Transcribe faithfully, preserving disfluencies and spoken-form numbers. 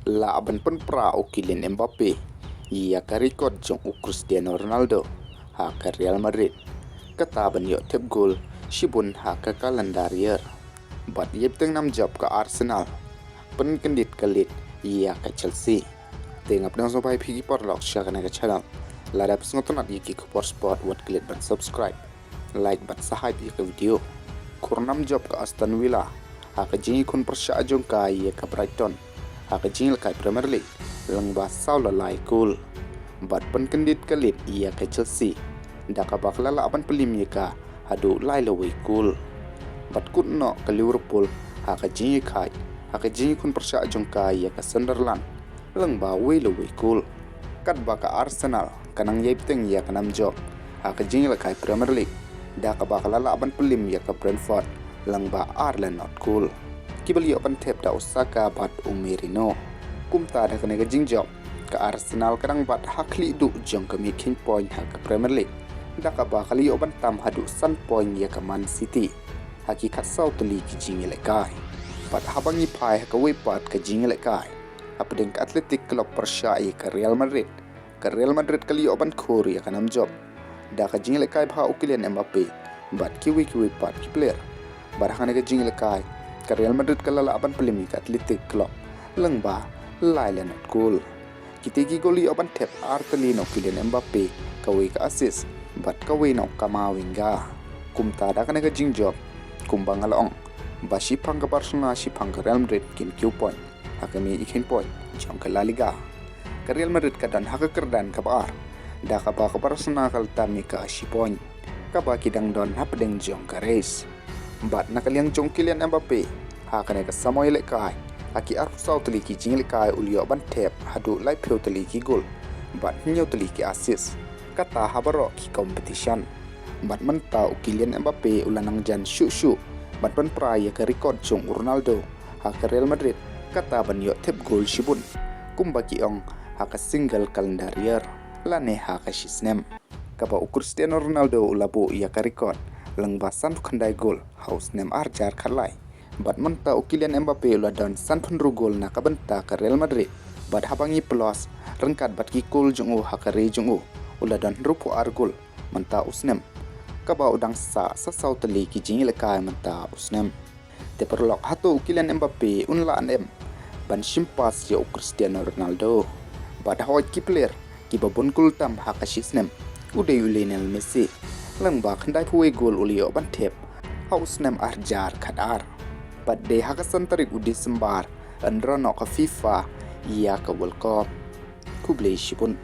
Lah ban pynpra u Kylian Mbappe ïa ka record jong u Cristiano Ronaldo ha ka Real Madrid, kata ban ïoh thep gol shibun ha ka calendar year. Bad ïa bteng nam jop ka Arsenal pynkyndit ka lead ïa ka Chelsea. Te nga pdiang sngewbha ïa phi ki paralok sha kane ka channel. Lada phi sngewtynnat ïa ki khubor sport, wat klet ban subscribe, like bad share ïa ka video. Khur nam jop ka Aston Villa ha ka jingïakhun pyrshah jong ka ïa ka Brighton ha ka jingïalehkai Premier League lyngba saw la lai kol. Bad pynkyndit ka lead ïa ka Chelsea da kaba ka la lah ban pynliem ïa ka haduh lai la wei kol. Bad kut noh ka Liverpool ha ka jingïakhaid ha ka jingïakhun pyrshah jong ka ïa ka Sunderland lyngba wei la wei kol. Katba ka Arsenal ka nang ïai bteng ïa ka nam jop ha ka jingïalehkai Premier League da kaba ka la lah ban pynliem ïa ka Brentford lyngba ar la not kol, kiba la ïoh ban thep da u Saka bad u Merino. Kumta da kane ka jingjop, ka Arsenal ka dang bat ha khlieh duh jong ka mih kheiñ point ha ka Premier League da kaba ka la ïoh ban tam haduh san point ïa ka Man City ha ki khatsaw tylli ki jingïalehkai. Bad haba ngi phai ha kawei pat ka jingïalehkai hapdeng ka Athletic Club pyrshah ïa ka Real Madrid, ka Real Madrid ka la ïoh ban khur ïa ka nam jop da ka jingïalehkai bha u Kylian Mbappe bad kiwei kiwei pat ki player. Bad ha kane ka jingïalehkai ka Real Madrid ka la lah ban pynliem ïa ka Athletic Club lyngba lai la not kol. Kita ki gol la ïoh ban thep ar tylli na u Kylian Mbappe, kawei ka assist bad kawei na u Camavinga. Kumta da kane ka jingjop, kumba nga la ong ba shiphang ka Barcelona shiphang ka Real Madrid kin kiew point ha ka mih kheiñ point jong ka La Liga. Ka Real Madrid ka don ha ka kyrdan kaba ar da kaba ka Barcelona ka la tam ïa ka shi point, kaba ki dang don hapdeng jong ka race. Bad na ka liang jong u Kylian Mbappe, ha kane ka samoi ïalehkai ha ki arphew saw tylli ki jingïalehkai u la ïoh ban thep haduh laiphew tylli ki gol bad hynñiew tylli ki assist, kata ha baroh ki competition. Bad mynta u Kylian Mbappe u la nang jan shuh shuh ban pynpra ïa ka record jong u Ronaldo ha ka Real Madrid, kata ban ïoh thep gol shibun, kumba ki ong, ha ka single calendar year lane ha ka shi snem. Kaba u Cristiano Ronaldo u la buh ïa ka record lyngba sanphew khyndai gol ha u snem ar hajar khatlai. Bad mynta u Kylian Mbappe u la don sanphew hynriew gol na ka bynta ka Real Madrid. Bad haba ngi plus ryngkat bad ki gol jong u ha ka ri jong u, u la don hynriewphew ar gol mynta u snem, kaba u dang sah sa saw tylli ki jingïalehkai mynta u snem. Te paralok, hato u Kylian Mbappe un lah ne em ban shim pass ïa u Cristiano Ronaldo? Bad hooid, ki player kiba bun gol tam ha ka shi snem u dei u Lionel Messi, lyngba khyndaiphew wei gol u la ïoh ban thep ha u snem ar hajar khatar. Bad dei ha ka san tarik u December yn rah noh ka FIFA ïa ka World Cup. Khublei shibun.